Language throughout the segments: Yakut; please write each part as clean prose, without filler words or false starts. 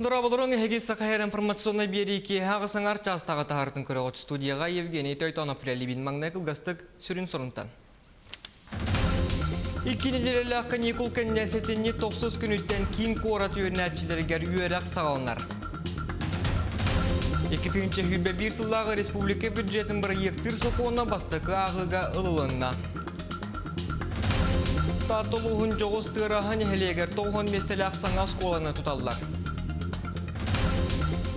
Дорооболоруҥ, эһиги Саха Эр информационнай биэрии киэһэ аҕыс аҥаар чаастааҕы таһаартын көрөҕүт. Студияҕа Евгений Тойтонов үлэлиибин. Маҥнай кылгастык сүрүн сорунтан. Икки нэдиэлэлээх каникул кэннэ сэтинньи тохсус күнүттэн киин куорат үөрэнээччилэригэр үөрэх саҕаланар. 2021 сыллааҕы республика бюджетын бырайыактыыр сокуона бастакы ааҕыыга ылылынна. Таатта улууһун дьоҕус Тыараһа нэһилиэгэр 90 миэстэлээх саҥа оскуоланы туталлар.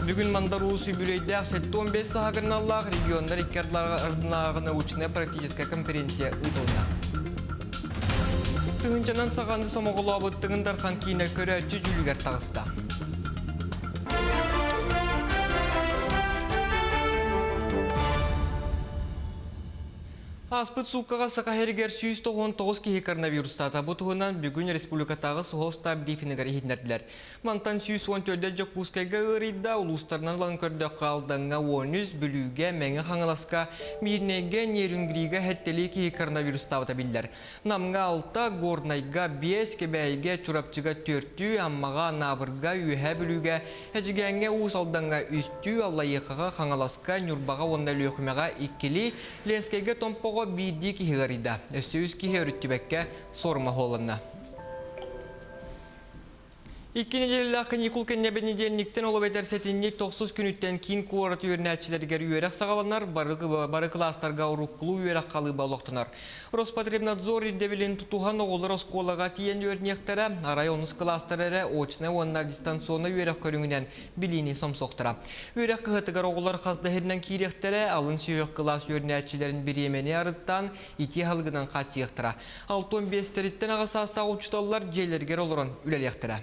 Бүгүн Мандар Уус үбүлүөйдээх 75 саһагырналлаах регионнар икки ардыларынааҕы научнай-практическай конференция ыытылынна. Тыһыынчанан саҕаны сомоҕолообут Тыгын Дархан киинэ көрөөччү дьүүлүгэр таҕыста. Ааспыт сууккаҕа Саха сиригэр 199 киһи коронавирустаата. Бу туһунан бүгүн республикатааҕы суһал штаб брифингэр иһитиннэрдилэр. Мантан 114 Дьокуускайга ыарыйда, улуустарынан ылан көрдөххө Алдаҥҥа 13, Бүлүүгэ, Мэҥэ Хаҥаласка, Миирнэйгэ, Нерюнгрига сэттэлии киһи коронавирустаабыта биллэр. Намҥа алта, Горнайга биэс, Кэбээйигэ, Чурапчыга түөртүү, Аммаҕа, Анаабырга, Үөһээ Бүлүүгэ, Эдьигээҥҥэ, Уус Алдаҥҥа үстүү, Аллайыахаҕа, Хаҥаласка, Ньурбаҕа уонна Өлүөхүмэҕэ иккилии, Ленскэйгэ Томпоҕо биирдии киһи ыарыйда. Өссө үс киһи өрүттүбэккэ суорума суолланна. Икки нэдиэлэлээх каникул кэннэ бэнидиэнньиктэн ол эбэтэр сэтинньи тохсус күнүттэн киин куорат үөрэнээччилэригэр үөрэх саҕаланар, бары, бары кылаастарга уруккулуу үөрэх халыыба олохтонор. Роспотребнадзор ирдэбилин тутуһан оҕолор оскуолаҕа тиийэн үөрэниэхтэрэ, арай онус кылаастар эрэ очнай уонна дистанционнай үөрэх көрүҥүнэн билиини сомсуохтара. Үөрэх кыһатыгар оҕолор хас да сиринэн киириэхтэрэ, алын сүһүөх кылаас үөрэнээччилэрин бириэмэни арыттаан итии аһылыгынан хааччыйыахтара. 65-тэриттэн аҕа саастаах учууталлар дьиэлэригэр олорон үлэлиэхтэрэ.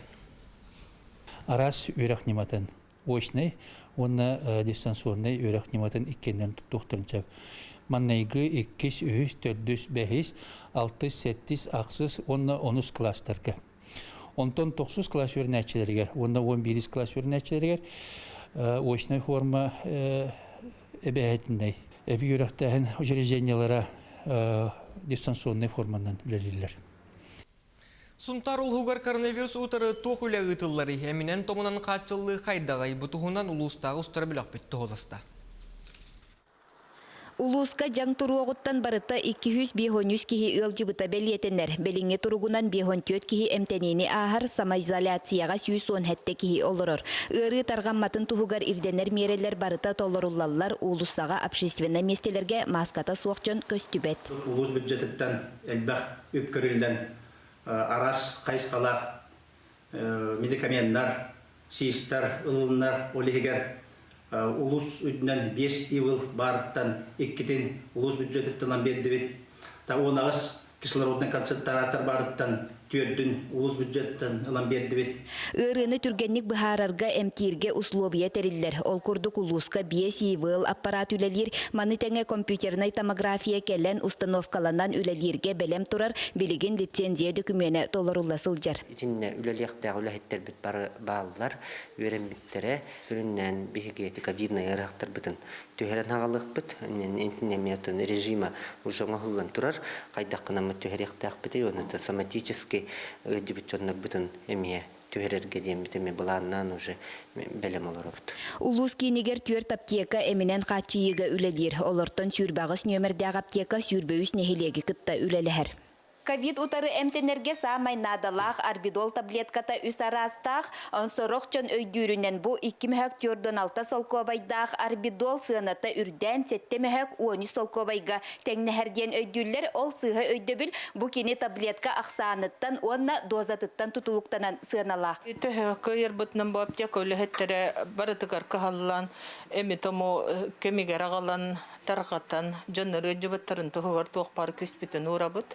Араас үөрэх ньыматын очнай уонна дистанционнай үөрэх ньыматын иккиэннэн туттуохтарын сөп. Маннайгы иккис, үһүс, төрдүс, бэһис, алтыс, сэттис, ахсыс уонна онус кылаастарга. Онтон тохсус кылаас үөрэнээччилэригэр уонна 11 кылаас үөрэнээччилэригэр очнай форма эбээһэтинэй эбии үөрэхтээһин учреждениелара дистанционнай форманан үлэлииллэр. Сунтаар улууһугар коронавирус утары туох үлэ ыытылларый? Эминэн-томунан хааччыллыы хайдаҕый? Бу туһунан улуустааҕы устар бөлөхпүт туһуласта. Улууска дьаҥ туруоҕуттан барыта 253 киһи ыалдьыбыта бэлиэтэнэр. Билиҥҥи туругунан 54 киһи эмтэниини ааһар, самоизоляцияҕа 117 киһи олорор. Ыарыы тарҕамматын туһугар ирдэнэр миэрэлэр барыта толоруллаллар, уулуссаҕа общественнай миэстэлэргэ мааската суох дьон көстүбэт. Улуус бюджетыттан элбэх үп көрүллэн араас хайысхалаах медикаменнар, СИСтар ылылыннар, ол иһигэр улуус үрдүнэн биэс ИВЛ баарыттан иккитин улуус бюджетыттан ылан биэрдибит. 18 кислородный концентратор баарыттан түөрдүн улуус бюджеттан ылан биэрдибит. Ыарыыны түргэнник быһаарарга, эмтииргэ услуобуйа тэриллэр. Ол курдук улууска биэс ИВЛ аппарат үлэлиир, маны тэҥэ компьютернай томография кэлэн установкаланан үлэлииргэ бэлэм турар, билигин лицензия дөкүмүөнэ толорулла сылдьар. Итиннэ үлэлиэхтээх үлэһиттэрбит бары бааллар, үөрэммиттэрэ. Сүрүннээн биһиги ковиднай ыарыһахтарбытын түһэрэн аҕалыахпыт. Интинэмиятын режима уже оҥоһуллан турар. Хайдах гынаммыт түһэриэхтээхпитий, уонна соматически ыалдьыбыт дьоннорбутун эмиэ түһэрэргэ диэммит эмиэ былааннаан уже бэлэм олоробут. Улуус киинигэр түөрт аптека эминэн хааччыйыыга үлэлиир. Олортон 28 нүөмэрдээх аптека 23 нэһилиэги кытта үлэлэһэр. Ковид утары эмтэнэргэ саамай наадалаах арбидол таблетката үс араастаах, сорох дьон өйдүүрүнэн бу икки мөһөк түөрдүн алта солкуобайдаах арбидол сыаната үрдээн сэттэ мөһөк 13 солкуобайга тэҥнэһэр диэн өйдүүллэр. Ол сыыһа өйдөбүл бу кини таблетка ахсааныттан уонна дозатыттан тутулуктанан сыаналаах. Төһө кыайарбытынан бу аптека үлэһиттэрэ барытыгар кыһаллан, эми-тому кэмигэр аҕалан тарҕатан, дьон ыалдьыбыттарын туһугар туох баар күүспүтүн уурабыт.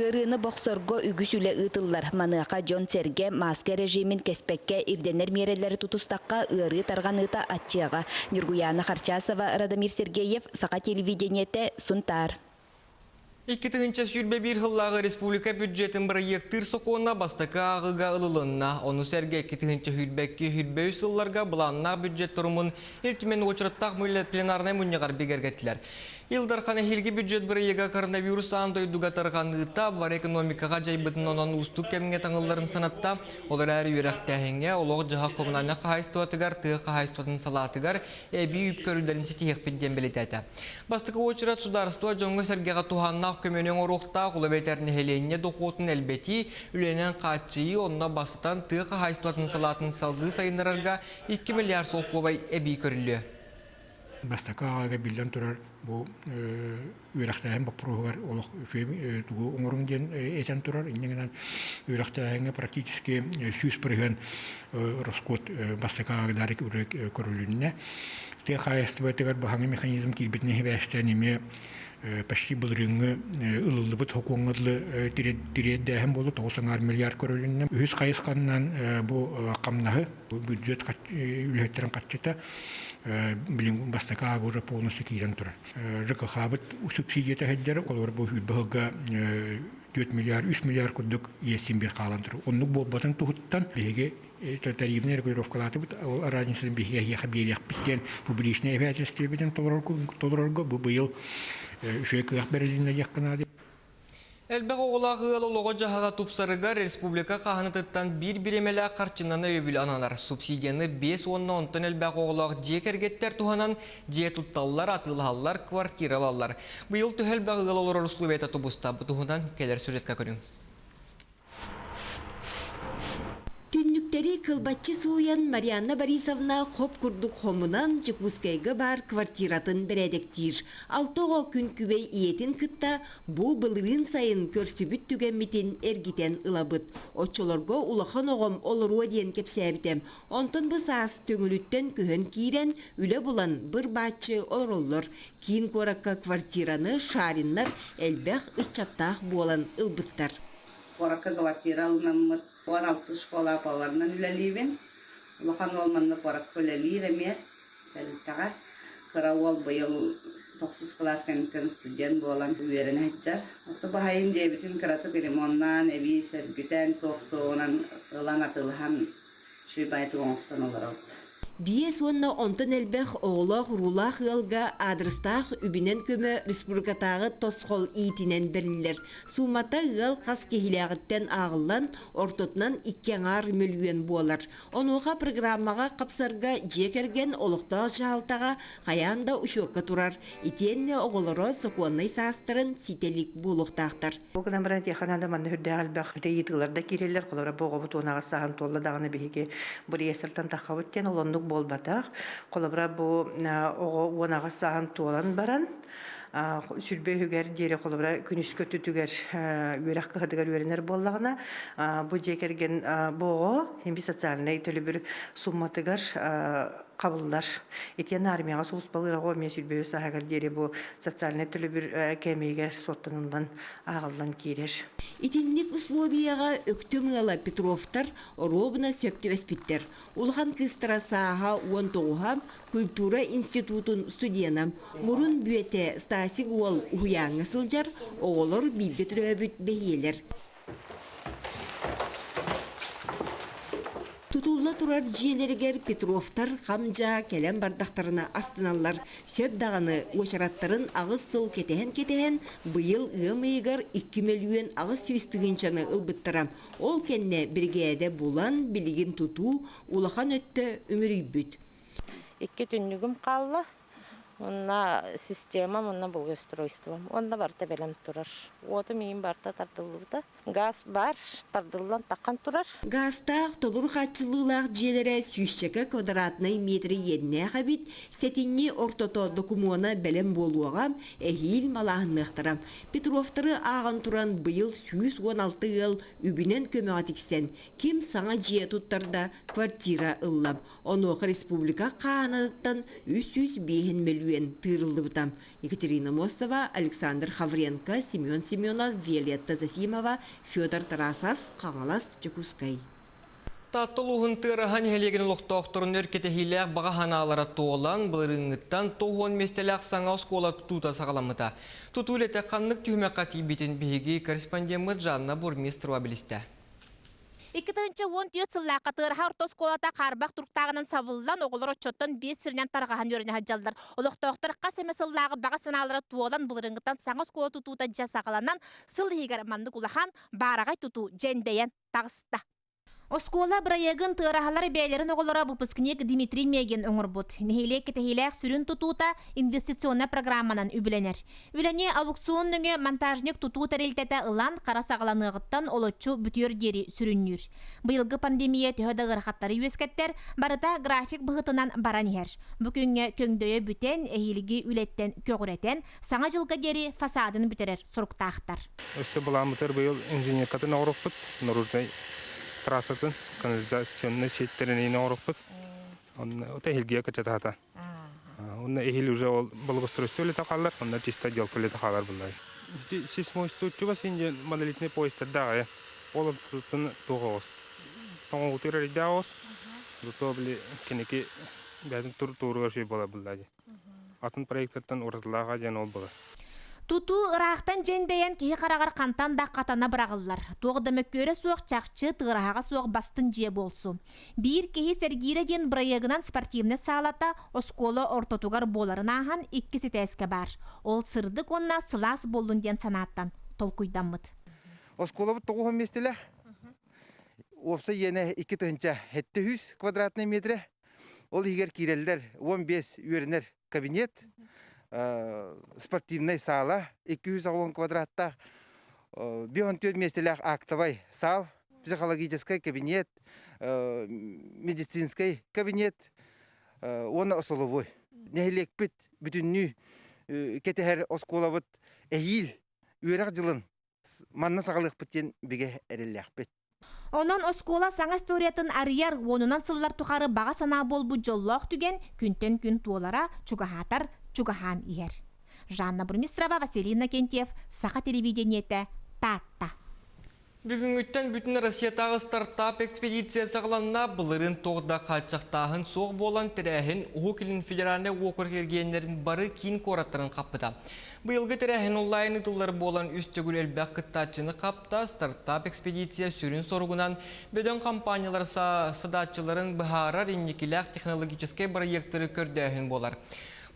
Ыарыыны бохсорго үгүс үлэ ыытыллар. Маныаха дьон-сэргэ мааска режимин кэспэккэ ирдэнэр миэрэлэри тутустахха ыарыы тарҕаныыта аччыаҕа. Ньургуйаана Харчасова, Радомир Сергеев, Саха телевидениетэ, Сунтаар. 2021 сыллааҕы республика бюджетын бырайыактыыр сокуона бастакы ааҕыыга ылылынна. Ону сэргэ 2022-2023 сылларга былааннаах бюджет торумун Ил Түмэн уочараттаах пленарнай мунньаҕар бигэргэттилэр. Ил Дархан эһиилги бюджет бырайыага коронавирус аан дойдуга тарҕаныыта бары экономикаҕа дьайбытын онон уустук кэмҥэ таҥылларын санатта. Ол эрээри үөрэхтээһиҥҥэ, олох-дьаһах коммунальнай хаһаайыстыбатыгар, тыа хаһаайыстыбатын салаатыгар эбии үп көрүллэрин ситиһиэхпит диэн бэлиэтээтэ. Бастакы уочарат судаарыстыба дьоҥҥо-сэргэҕэ туһааннаах көмөнү оҥоруохтаах, ол эбэтэр нэһилиэнньэ дохуотун элбэтии, үлэнэн хааччыйыы, онно бастатан тыа хаһаайыстыбатын салаатын салгыы сайыннарарга 2 миллиард солкуобай эбии көрүллүө. Бастакы аҕаага биллэн турар бу үөрэхтээһин боппуруоһугар олох үчүгэй тугу оҥоруҥ диэн этэн турар. Инньэ гынан үөрэхтээһиҥҥэ практически 100% ороскуот бастакы ааҕыдаары көрүлүннэ. Тыа хаһаайыстыбатыгар баһаҥы механизм киирбитин иһибээстээн эмиэ почти былырыыҥҥы ылыллыбыт сокуоҥҥа дылы тириэрдээһин буолла, 9,5 миллиард көрүлүннэ. Үһүс хайысханан бу хамнаһы бюджет үлэһиттэрин хаччыта билин бастакы аага уже полностью киирэн турар. ЖКХ-быт субсидията сылдьар, олор бу сүүрбэ сылга 4 миллиард, 3 миллиард курдук иэссин бир хаалан турар. Оннук буолбатын туһуттан биһиги тарифный регулировкалаатыбыт, ол разницаны биһиги эһиэхэ биэриэхпит диэн публичное обязательствобытын толорорго бу быйыл үчүгэй кыах бэрилиннэ диэххэ наада. Элбэх оҕолоох ыал олоҕо-дьаһаҕа тупсарыгар республика хаһаанатыттан биир бириэмэлээх харчынан өйөбүл ананар. Субсидияны биэс уонна онтон элбэх оҕолоох дьиэ кэргэттэр туһанан дьиэ тутталлар, атыылаһаллар, квартира ылаллар. Быйыл төһө элбэх ыал олорор условията тубуста? Бу туһунан кэлэр сюжетка көрүҥ. Түннүктэри кылбаччы сууйан Марианна Борисовна хоп курдук хомунан Дьокуускайга баар квартиратын бэрээдэктиир. Алта оҕо күн күбэй ийэтин кытта бу былырыын сайын көрсүбүт түгэммитин эргитэн ылабыт. Оччолорго улахан оҕом олоруо диэн кэпсээбитэ. Онтон бу саас Төҥүлүттэн көһөн киирэн, үлэ булан быр-бааччы олороллор. Киин куоракка квартираны Шариннар элбэх ыччаттаах буолан ылбыттар. Куоракка квартира ылынаммыт 16 школа поварынан үлэлиибин. Улахан уол манна куоракка үлэлиир эмиэ тэрилтэҕэ. Кыра уол быйыл тохсус кылаас кэнниттэн студент буолан үөрэнэ сылдьар. Отто баһайын дьиэбитин кыратык ремоннаан, эбии сөргүтэн, туох суоҕунан ылан атыылаһан үчүгэй баайдык оҥостон олоробут. Биэс уонна онтон элбэх оҕолоох-уруулаах ыалга аадырыстаах үбүнэн көмө республикатааҕы тосхол иитинэн бэриллэр. Суумата ыал хас киһилээҕиттэн ааҕыллан, ортотунан икки аҥаар мөлүйүөн буолар. Онуоха программаҕа хапсарга дьиэ кэргэн олохтоох дьаһалтаҕа хайаан да учуокка турар, итиэннэ оҕолоро сокуоннай саастарын ситэ илик буолуохтаахтар. Ол гынан баран этиэххэ наада манна үрдээх элбэх ыйытыылар да киирэллэр. Холобура, бу оҕобут уон аҕыс сааһын туолла даҕаны биһиги бу реестртан таххабыт диэн ол оннук буолбатах. Холобура, бу оҕо 18 сааһын туолан баран сүрбэ үһүгэр диэри холобура күнүскү өттүтүгэр үөрэх кыһатыгар үөрэнэр буоллаҕына бу дьиэ кэргэн бу оҕо химби социальнай төлөбүр сумматыгар хабыллар. Итиэннэ армияҕа сулууспалыыр оҕо эмиэ сүрбэ үс сааһыгар диэри бу социальнай төлөбүр кээмэйигэр суоттаныллан ааҕыллан киирэр. Итинник условияҕа Өктөм ыала Петровтар оруобуна сөп түбэспиттэр. Улахан кыыстара сааһа 19-а культура институтун студена. Мурун бүөтэ Стасик уол уһуйааҥҥа сылдьар, оҕолор бииргэ төрөөбүт бэһиэлэр. Тутулла турар дьиэлэригэр Петровтар хам-дьаа кэлэн бардахтарына астыналлар. Сөп даҕаны уочараттарын аҕыс сыл кэтэһэн-кэтэһэн, быйыл ыам ыйыгар 2 800 тыһыынчаны ылбыттара. Ол кэннэ биригээдэ булан, билигин тутуу улахан өттө үмүрүйбүт. Икки түннүгүм хаалла. Уонна системам, уонна благоустройством. Уонна барыта бэлэм турар. Уотум иин барыта тардыллыбыта. Газ бар, тардыллан таххан турар. Гаастаах, толору хааччыллыылаах дьиэлэрэ сүүсчэкэ квадратнай метр иэннээх эбит. Сэтинньи ортото докумуона бэлэм буолуоҕа, эһиил малааһынныахтара. Петровтары ааҕан туран быйыл 116 ыал үбүнэн көмөҕө тиксэн, ким саҥа дьиэ туттарда, квартира ылла. Онуоха республика хаанатыттан 305 мөлүйүөн тыырыллыбыта. Екатерина Мостова, Александр Хавренко, Семен Семенов, Виолетта Засимова, Федор Тарасов, Хаҥалас, Дьокуускай. Таатта улууһун Тыараһа нэһилиэгин олохтоохторун өр кэтэһиилээх баҕа санаалара туолан, былырыыҥҥыттан 90 миэстэлээх саҥа оскуола тутуута саҕаламмыта. Тутуу үлэтэ ханнык түһүмэххэ тиийбитин биһиги корреспондеммыт Жанна Бурмистрова билистэ. 2014 сыллаахха Тыараһа орто оскуолата хаарбах туруктааҕынан сабыллан, оҕолор оччоттон биэс сиринэн тарҕаһан үөрэнэ сылдьаллар. Олохтоохтор хас эмэ сыллааҕы баҕа санаалара туолан, былырыыҥҥыттан саҥа оскуола тутуута дьэ саҕаланан, сыл иһигэр маннык улахан, баараҕай тутуу дьэндэйэн таҕыста. Оскуола бырайыагын тыараһалар бэйэлэрин оҕолоро выпускник Дмитрий Мегин оҥорбут. Нэһилиэк кэтэһиилээх сүрүн тутуута инвестиционнай программанан үбүлэнэр. Үлэни аукцион нөҥүө монтажник тутуу тэрилтэтэ ылан хара саҕаланыаҕыттан олоччу бүтүөр диэри сүрүннүүр. Быйылгы пандемия төһө да ыарахаттары үөскэттэр, барыта график быһыытынан баран иһэр. Бу күҥҥэ көҥдөйө бүтэн, эһиилги үлэттэн көҕүрэтэн, Саҥа дьылга диэри фасадын бүтэрэр соруктаахтар. Өссө былааммытыгар быйыл инженеркатын оҥоруохпут, наружнай трассатын, канализационнай сетьтэрин оҥоруохпут. Онно это эһилгигэ кыччатаата. Онно эһил уже ол благоустройство үлэтэ хаалар, онно чисто отделка үлэтэ хаалар буллар. Ити сейсмоустойчиво син монолитный поездардаах ол онтутун туох оҕус. Тоҥоҕутугар эрийдээх оҕус. Зато били кэники бэйэтин туругар үчүгэй буолар булла дии. Атын проектартан уратылааҕа диэн ол буолар. Тутуу ыраахтан дьэндэйэн киһи хараҕар хантан да хатана быраҕыллар. Туох да мөккүөрэ суох чахчы, тыараһаҕа суох бастыҥ дьиэ буолсу. Биир киһи сэргиирэ диэн бырайыагынан спортивнай саалата оскуола ортотугар буоларын ааһан иккис этээскэ баар. Ол сырдык уонна сылаас буоллун диэн санааттан толкуйдаммыт. Оскуолабыт 90 миэстэлээх. Уопсай иэнэ 2700 квадратный метрэ. Ол иһигэр киирэллэр 15 үөрэнэр кабинет, спортивнай саала 280 квадраттаах, 54 миэстэлээх актовай саал, психологическай кабинет, медицинскэй кабинет уонна остолобуой. Нэһилиэкпит бүтүннүү кэтэһэр оскуолабыт эһиил үөрэх дьылын манна саҕалыахпыт диэн бигэ эрэллээхпит. Онон оскуола саҥа историятын арыйар уонунан сыллар тухары баҕа санаа буолбут дьоллоох түгэн күнтэн күн туолара чугаһаатар чугаһаан иһэр. Жанна Бурмистрова, Василий Иннокентьев, Саха телевидениетэ, Таатта. Бүгүҥҥүттэн бүтүн Россиятааҕы стартап экспедиция саҕаланна. Былырыын туох да хааччахтааһын суох буолан тэрээһин Уһук Илин федеральнай уокурук эргиэннэрин бары киин куораттарын хаппыта. Быйылгы тэрээһин онлайн ыытыллар буолан үс төгүл элбэх кыттааччыны хапта, стартап экспедиция сүрүн соругунан бөдөҥ компаниялар садааччыларын быһаарар инникилээх технологическай бырайыактары көрдөөһүн буолар.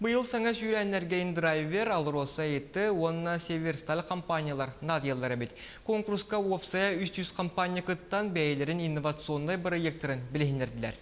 Быйыл саҥа сүүрээннэргэ Индрайвер, Алроса ИТ уонна Северсталь компаниялар наадыйаллар эбит. Куонкуруска уопсайа 300 компания кыттан бэйэлэрин инновационнай бырайыактарын билиһиннэрдилэр.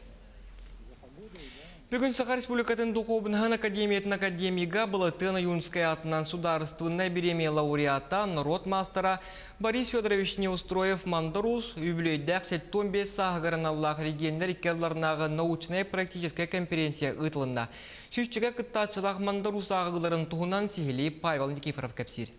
Бүгүн Саха Республикатын Духуобунаһын Академиятын академига Былатыан Ойуунскай аатынан судаарыстыбаннай бириэмийэ лауреата, норуот маастара Борис Федорович Неустроев Мандар Уус үбүлүөйдээх 75 сааһыгар аналлаах регионнар икки ардыларынааҕы научнай-практическай конференция ыытылынна. Сүүсчэкэ кыттааччылаах Мандар Уус ааҕыыларын туһунан сиһилии Павел Никифоров кэпсиир.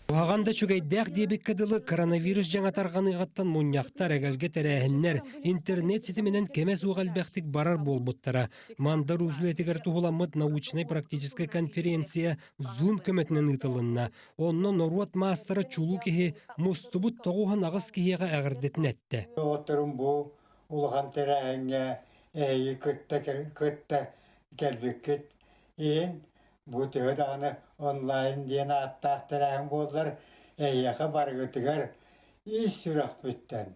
Куһаҕан да үчүгэйдээх диэбиккэ дылы, коронавирус дьаҥа тарҕаныаҕыттан мунньахтар, эгэлгэ тэрээһиннэр интернет ситиминэн кэмэ суох элбэхтик барар буолбуттара. Мандар Уус үлэтигэр туһуламмыт научнай-практическай конференция Zoom көмөтүнэн ыытылынна. Онно норуот маастара чулуу киһи мустубут 98 киһиэхэ эҕэрдэтин эттэ. Доҕотторум бу улахан тэрээһиҥҥэ эһиги кытта кытта кэлбиккит иһин Бу төһө даҕаны онлайн диэн ааттаах тэрээһин буоллар, эһиэхэ барыгытыгар ис сүрэхпиттэн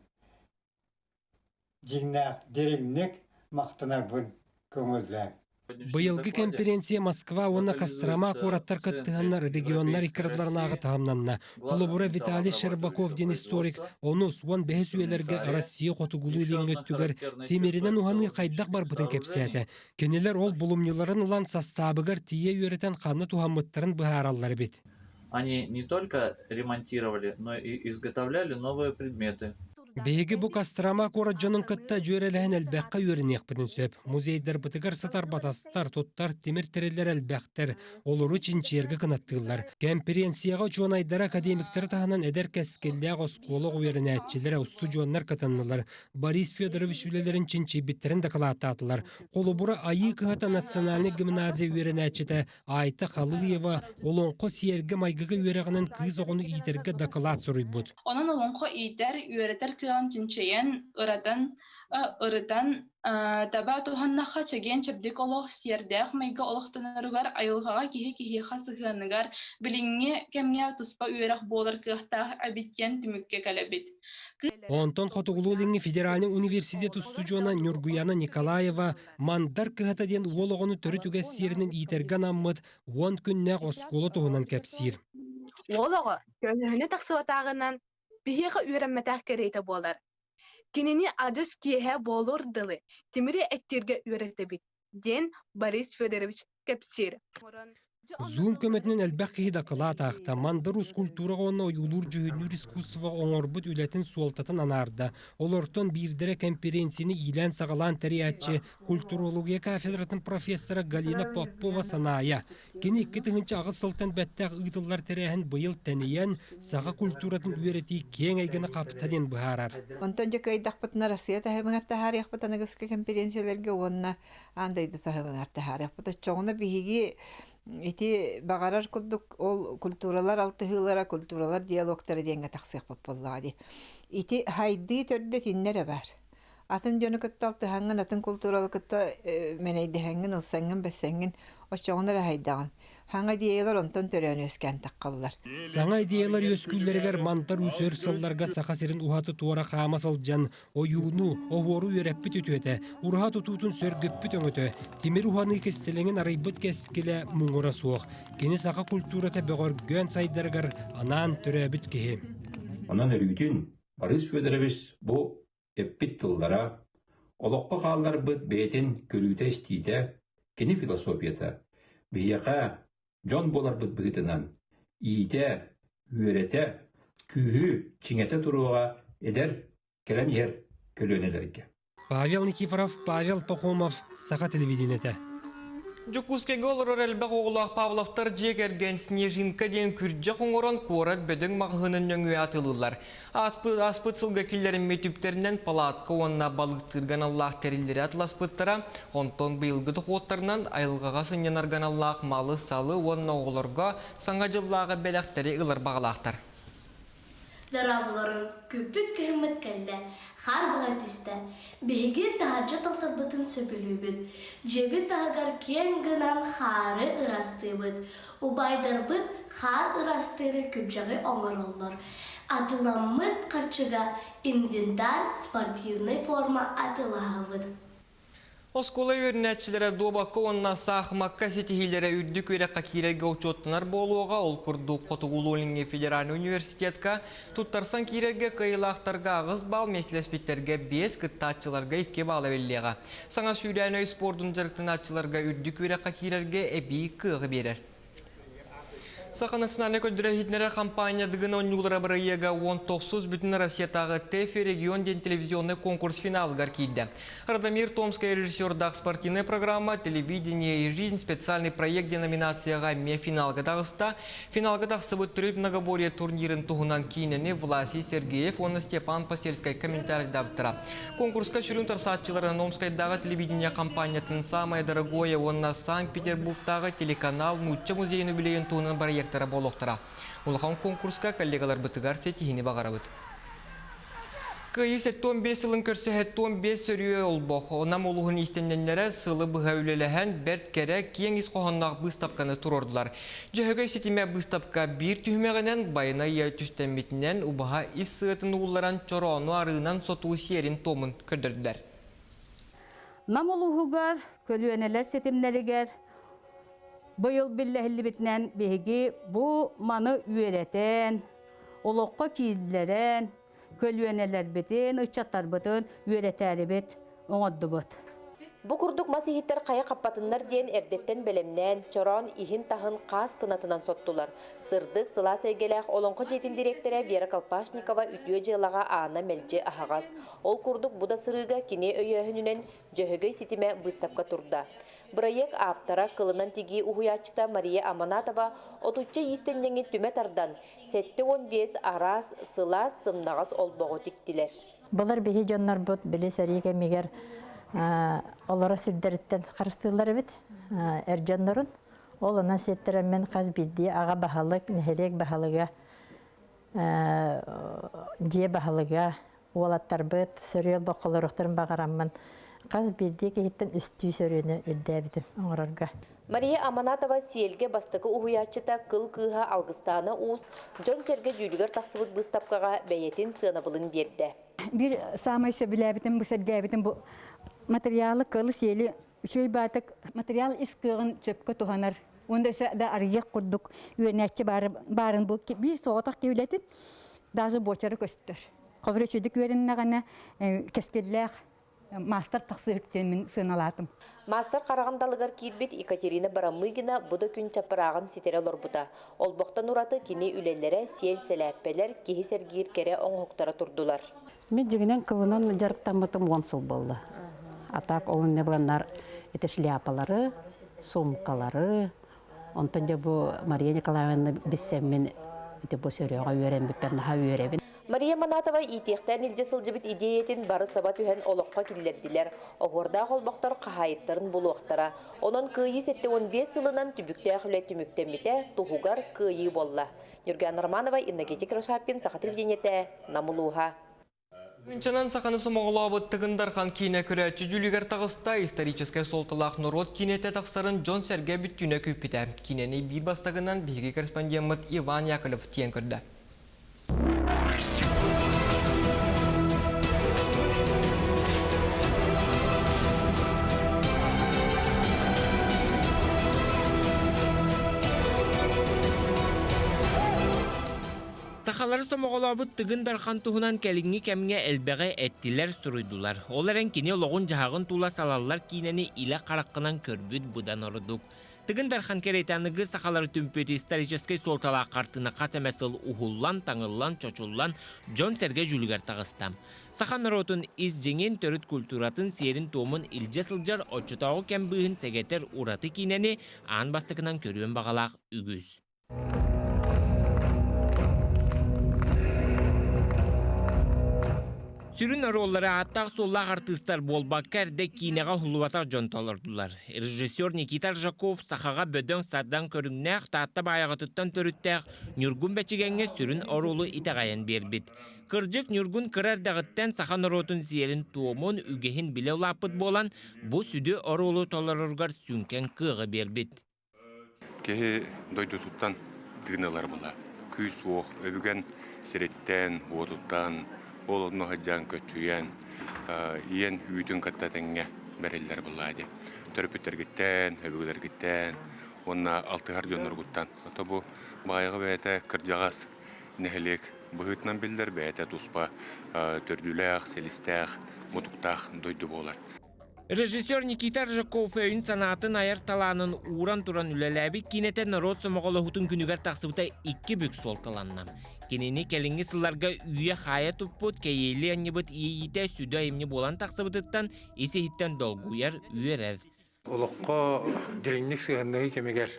дьиҥнээх дириҥник махтанарбын көҥүллээҥ. Быйылгы кэмпириэнсийэ Москва уонна Кострома куораттар кыттыһаннар регионнар икки ардыларынааҕы таһымнанна. Холобура, Виталий Щербаков диэн историк онус уон бэһис үйэлэргэ Россия хотугулуу-илиҥҥи өттүгэр тимиринэн уһаныы хайдах барбытын кэпсээтэ. Кинилэр ол булумньуларын ылан састаабыгар тиийэ үөрэтэн ханна туһаммыттарын быһаараллар эбит. Они не только ремонтировали, но и изготовляли новые предметы. Биһиги бу Кострома куорат дьонун кытта дьүөрэлэһэн элбэххэ үөрэниэхпитин сөп. Музейдарбытыгар сытар батастар, туттар тимир тэриллэр элбэхтэр, олору чинчийэргэ кынаттыыллар. Кэмпириэнсийэҕэ учуонайдары, академиктары таһынан эдэр кэскиллээх оскуола үөрэнээччилэрэ, устудьуоннар кытыннылар. Борис Федорович үлэлэрин чинчийбиттэрин дакылааттаатылар. Холобура, Айыы кыһата национальнай гимназия үөрэнээччитэ Айта Халыева олоҥхо сиэргэ-майгыга үөрэҕинэн кыыс оҕону иитэргэ дакылаат суруйбут. Онон олоҥхо иитэр, үөрэтэр кыаҕын чинчийэн, ыратан, ырытан, таба туһаннахха чэгиэн-чэбдик олох, сиэрдээх майгы олохтоноругар, айылҕаҕа киһи киһиэхэ сыһыаныгар билиҥҥи кэмҥэ туспа үөрэх буолар кыахтаах эбит диэн түмүккэ кэлэбит. Онтон Хотугулуу-Илиҥҥи федеральнай университет устудьуона Ньургуяна Николаева «Мандар кыһата» диэн уол оҕону төрүт үгэс сиэринэн иитэргэ анаммыт уон күннээх оскуола туһунан кэпсиир. Уол оҕо көнөһүнэ тахсыбатааҕынан биһиэхэ үөрэммэтэх кэриэтэ буолар. Кинини адьас киэһэ буолуор дылы тимири эттииргэ үөрэтэбит, диэн Борис Федорович кэпсиир. Zoom көмөтүнэн элбэх киһи дакылаат аахта, Мандар Уус культураҕа уонна ойуулуур-дьүһүннүүр искусство оҥорбут үлэтин суолтатын анаарда. Олортон биирдэрэ кэмпириэнсийэни иилээн-саҕалаан тэрийээччи, культурология кафедратын профессора Галина Попова-Санаайа. Кини 2008 сылтан бэттэх ыытыллар тэрээһин быйыл тэнийэн, саха культуратын үөрэтии киэҥ эйгэни хапта диэн быһаарар. Онтон дьэ кыайдахпытына Россия таһымыгар таһаарыахпыт аныгыскы кэмпириэнсийэлэргэ уонна аан дойду таһымыгар таһаарыахпыт. Оччоҕуна биһиги ити баҕарар курдук ол культуралар алтыһыылара, культуралар диалогтара диэҥҥэ тахсыахпыт буоллаҕа дии. Ити хайдыы төрдө итиннэ эрэ баар. Атын дьону кытта алтыһаҥҥын, атын култууралы кытта мэнэйдэһэҥҥин, ылсаҥҥын, бэссэҥҥин, оччоҕуна эрэ хайдаҕын. Саҥа идеялар онтон төрөөн үөскээн таххаллар. Саҥа идеялар үөскүүллэригэр Мантар уус өр сылларга Саха сирин уһаты-туора хаама сылдьан, ойууну, оһуору үөрэппит үтүөтэ, ураһа тутуутун сөргүппүт өҥөтө, тимир уһаныы кистэлэҥин арыйбыт кэскилэ муҥура суох. Кини саха культурата бөҕөргөөн сайдарыгар анаан төрөөбүт киһи. Онон өрүүтүн Борис Федорович бу эппит тыллара, олоххо хаалларбыт бэйэтин көрүүтэ-истиитэ, кини философията биһиэхэ дьон буоларбыт быһыытынан иитэ, үөрэтэ, күүһү чиҥэтэ туруоҕа эдэр, кэлэн иһэр көлүөнэлэргэ. Павел Никифоров, Павел Пахомов, Саха телевидениетэ. Дьокуускайга олорор элбэх оҕолоох Павловтар дьиэ кэргэн Снежинка диэн күрдьэх оҥорон куорат бөдөҥ маҕаһыынын нөҥүө атыылыыллар. Ааспыт сылга киллэриммит үптэринэн палатка уонна балыктыырга аналлаах тэриллэри атыласпыттара. Онтон быйылгы дохуоттарынан айылҕаҕа сынньанарга аналлаах малы-салы уонна оҕолорго Саҥа дьыллааҕы бэлэхтэри ылар баҕалаахтар. Дорооболорун, күппүт кыһыммыт кэллэ, хаар быга түстэ. Биһиги таһырдьа тахсарбытын сөбүлүүбүт. Дьиэбит таһыгар киэҥ гынан хаары ыраастыыбыт. Убайдарбыт хаар ыраастыыры күрдьэҕи оҥороллор. Атыламмыт харчыга инвентарь, спортивнай форма атыылаһабыт. Оскуола үөрэнээччилэрэ дуобакка уонна саахымакка ситиһиилэрэ үрдүк үөрэххэ киирэргэ учуоттанар буолуоҕа. Ол курдук Хотугулуу-Илиҥҥи федеральнай университетка туттарсан киирэргэ кыайыылаахтарга аҕыс балл, миэстэлэспиттэргэ биэс, кыттааччыларга икки балл эбиллиэҕэ. Саҥа сүүрээн өй спордун дьарыктанааччыларга үрдүк үөрэххэ киирэргэ эбии кыаҕы биэрэр. Саха национальнай көрдөрөр-иһитиннэрэр хампаанньа Дыгын оонньуулара бырайыага 19 бүтүн Россиятааҕы ТЭФИ регион диэн телевизионнай конкурс финалыгар киирдэ. Радомир Томскай режиссердаах спортивная программа «Телевидение и жизнь» специальный проект диэн номинацияҕа эмиэ финалга таҕыста. Финалга тахсыбыт төрүт многоборье турнирын туһунан киинэни Власий Сергеев уонна Степан Посельскай комментарийдаабыттара. Конкурска сүрүн тарсааччыларынан Омскайдааҕы телевидение компаниятын «Самое дорогое» уонна Санкт-Петербургтааҕы телеканал Нуучча музейын үбүлүөйүн туһунан бырайыактара буолуохтара. Улахан конкурска коллегаларбытыгар ситиһиини баҕарабыт. Кыайыы 75 сылын көрсө 75 сөрүө олбох. Нам улууһун иистэнньэннэрэ сылы быһа үлэлэһэн, бэрт кэрэ, киэҥ ис хоһоонноох быыстапканы туруордулар. Дьөһөгөй ситимэ быыстапка биир түһүмэҕинэн байанай ыйа түстэммитинэн убаһа ис сыатын уулларан чороону арыынан сотуу сиэрин-туомун көрдөрдүлэр. Нам улууһугар көлүөнэлэр ситимнэригэр быйыл биллэһиллибитинэн биһиги бу маны үөрэтэн, олоххо кииллэрэн, көлүөнэлэрбитин, ыччаттарбытын үөрэтээрибит оҥордубут. Бу курдук мас иһиттэр хайа хаппатыннар диэн эрдэттэн бэлэмнээн, чороон иһин-таһын хаас кынатынан соттулар. Сырдык, сылаас эйгэлээх Олоҥхо дьиэтин дириэктэрэ Вера Колпашникова үтүө дьыалаҕа аана мэлдьи аһаҕас. Ол курдук бу да сырыыга кини өйөөһүнүнэн Дьөһөгөй ситимэ быыстапка турда. Бырайыак ааптара, кылынан тигии уһуйааччыта Мария Аманатова отучча иистэнньэҥи түмэ тардан, 75 араас, сылаас, сымнаҕас олбоҕу тиктилэр. Былыр биһи дьоннорбут били сэрии кэмигэр олоро сирдэриттэн харыстыыллар эбит эр дьоннорун. Ол онон сиэттэрэммин хас биирдии аҕа баһылык, нэһилиэк баһылыга, дьиэ баһылыга уолаттарбыт сөрүө бокколоруохтарын баҕараммын. Хас биирдии киһиттэн үстүү сөрүөнү ирдээбитим оҥорорго. Мария Аманатова сиэлгэ бастакы уһуйааччыта Кыл кыыһа Алгыстаана Уус дьон-сэргэ дьүүлүгэр тахсыбыт быыстапкаҕа бэйэтин сыанабылын биэрдэ. Биир саамай сөбүлээбитим, бу сэргээбитим бу материалы кылы сиэли үчүгэй баатык материал ис кыаҕын сөпкө туһанар уонна өссө да арыйыах курдук үөрэнээччи баарын бу биир соҕотох киһилэтин даже буочара көстөр. Хобура үчүгдүк үөрэннэҕинэ кэскиллээх маастар тахсыһык диэн мин сыаналаатым. Маастар хараҕын далыгар киирбит Екатерина Барамыгина бу да күн чаппырааҕын ситэрэ олорбута. Олбохтон ураты кини үлэлэрэ, сиэл сэлээппэлэр, киһи сэргиир кэрэ оҥоһуктара турдулар. Мин дьиҥинэн кылынан дьарыктаммытым уон сыл буолла. А так ол иннэ буланнар ити шляпалары, сумкалары, онтон дьэ бу Мария Николаевна билсэммин ити бу сөрүөҕэ үөрэммиппэр наһаа үөрэбин. Мария Манатова иитиэхтээн илдьэ сылдьыбыт идиэйэтин бары саба түһэн олоххо киллэрдилэр. Оһуордаах олбохтор хаһаайыттарын булуохтара. Онон Кыайыы 75 сылынан түбүктээх үлэ түмүктэммитэ туһугар кыайыы буолла. Нюргана Романова, Иннокентий Кривошапкин, Саха телевидениетэ, Нам улууһа. Тыһыынчанан саханы сомоҕолообут Тыгын Дархан киинэ көрөөччү дьүүлүгэр таҕыста, историческай суолталаах норуот киинэтэ тахсарын дьон-сэргэ бүттүүнэ күүппүтэ. Киинэни биир бастакынан биһиги корреспондеммыт Иван Яковлев тиийэн көрдө. Сахалары сомоҕолообут Тыгын Дархан туһунан кэлиҥҥи кэмҥэ элбэҕи эттилэр, суруйдулар. Ол эрэн кини олоҕун-дьаһаҕын тула салаллар киинэни илэ хараххынан көрбүт быдан ордук. Тыгын Дархан кэриэтэ аныгы сахалары түмпүт историческай суолталаах хартыына хас эмэ сыл уһуллан, таҥыллан, чочуллан, дьон-сэргэ дьүүлүгэр таҕыста. Саха норуотун ис дьиҥин, төрүт культуратын, сиэрин-туомун илдьэ сылдьар оччотооҕу кэм быыһын сэгэтэр ураты киинэни аан бастакынан көрүөн баҕалаах үгүс. Сүрүн оруоллары ааттаах-суоллаах артыыстар буолбакка эрдэ киинэҕэ уһуллубатах дьон толордулар. Режиссер Никита Аржаков сахаҕа бөдөҥ-сардаҥ көрүҥнээх Таатта Баайаҕатыттан төрүттээх Ньургун Бэчигэҥҥэ сүрүн оруолу итэҕэйэн биэрбит. Кырдьык, Ньургун кыра эрдэҕиттэн саха норуотун сиэрин-туомун, үгэһин билэ улааппыт буолан, бу сүдү оруолу толороругар сүҥкэн кыаҕы биэрбит. Киһи дойдутуттан тыын ылар була. Күүс-уох өбүгэн сириттэн, уотуттан, ол онно сылдьан көччүйэн, ийэн үүтүн кытта тэҥҥэ бэриллэр буоллаа дии. Төрөппүттэргиттэн, өбүгэлэргиттэн уонна алтыһар дьонноргуттан. Ото бу баайаҕа бэйэтэ кырдьаҕас нэһилиэк быһыытынан биллэр, бэйэтэ туспа төрдүлээх, силистээх, мутуктаах дойду буолар. Режиссер Никита Рыжаков өйүн-санаатын айар талаанын ууран туран үлэлээбит киинэтэ норуот сомоҕолоһуутун күнүгэр тахсыбыта икки бүк суолталанна. Кинини кэлиҥҥи сылларга үүйэ-хаайа туппут, кэйиэлии анньыбыт иэйиитэ сүдү айымньы буолан тахсыбытыттан ис-иһиттэн долгуйар, үөрэр. Олоххо дириҥник сыһыаннаһыы кэмигэр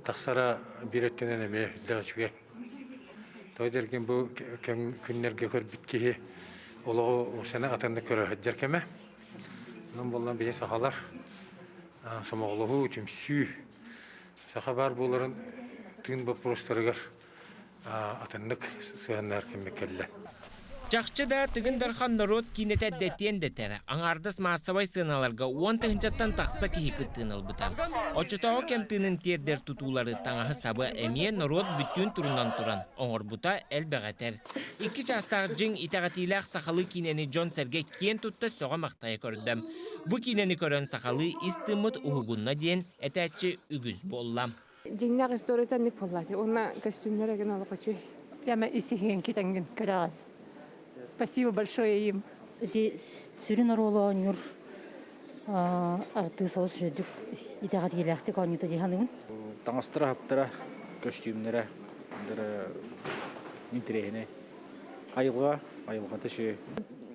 тахсара биир өттүнэн эмиэ үрдээх үчүгэй. Тоҕо диэргин бу күннэргэ көрбүт киһи олоҕу сана атыннык көрө сылдьар кэмэ. Онон буоллан биһи сахалар сомоҕолоһуу, түмсүү, саха баар буоларын тыын боппуруостарыгар атыннык сыһыаннаһар кэммит кэллэ. Чахчы да, Тыгын Дархан норуот киинэтэ дэтиэн дэтэр. Аҥаардас маассабай сыаналарга уон тыһыынчаттан тахса киһи кыттыыны ылбыта. Оччотооҕу кэм тыынын тиэрдэр тутуулары, таҥаһы-сабы эмиэ норуот бүттүүн турунан туран оҥорбута элбэҕи этэр. Икки чаастаах дьиҥ итэҕэтиилээх сахалыы киинэни дьон-сэргэ киэн тутта сөҕө-махтайа көрдө. Бу киинэни көрөн сахалыы ис тыыммыт уһугунна диэн этээччи үгүс буолла. Дьиҥнээх историята инник буоллаати. Уонна костюмнар эгин олох үчүгэй. Прямо исиһиэн китэҥҥин көрөҕүн. Спасибо большое им. Ити сүрүн оруолу оонньуур артыыс олус үчүгэйдик итэҕэтиилээхтик оонньуута дии саныыбын. Таҥастара-хаптара, көстүүмнэрэ интэриэһинэй. Айылҕа, айылҕата үчүгэй.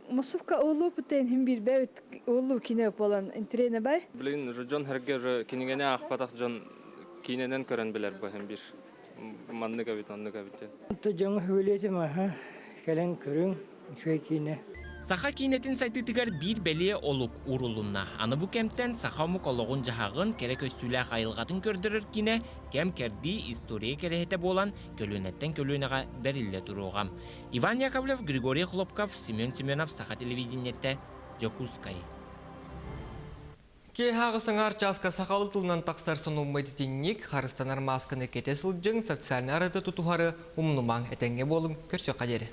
Мосовка оолуу путен хим билбэбит оолуу кине болан интириэһинэй бай. Блин, уже дьон хэргэ уже кинигэни аахпатах дьон киинэнэн көрөн билэр бу хим бир. Маннык эбит, оннук эбит диэн. Дьоҥу хүлүөтүм аха кэлэн көрүҥ үчүгэй киинэ. Саха киинэтин сайдыытыгар биир бэлиэ олук уурулунна. Аны бу кэмтэн саха омук олоҕун-дьаһаҕын, кэрэ көстүүлээх айылҕатын көрдөрөр киинэ кэм-кэрдии история кэрэһитэ буолан, көлүөнэттэн көлүөнэҕэ бэриллэ туруоҕа. Иван Яковлев, Григорий Хлопков, Семен Семенов, Саха телевидениетэ, Дьокуускай. Киэһэ саҥар чааска сахалы тылынан тахсар сонуммут итинник, харыстанар маасканы кэтэ сылдьыҥ, социальнай арыты тутуһары умнумаҥ, этэҥҥэ буолуҥ, көрсүөххэ диэри.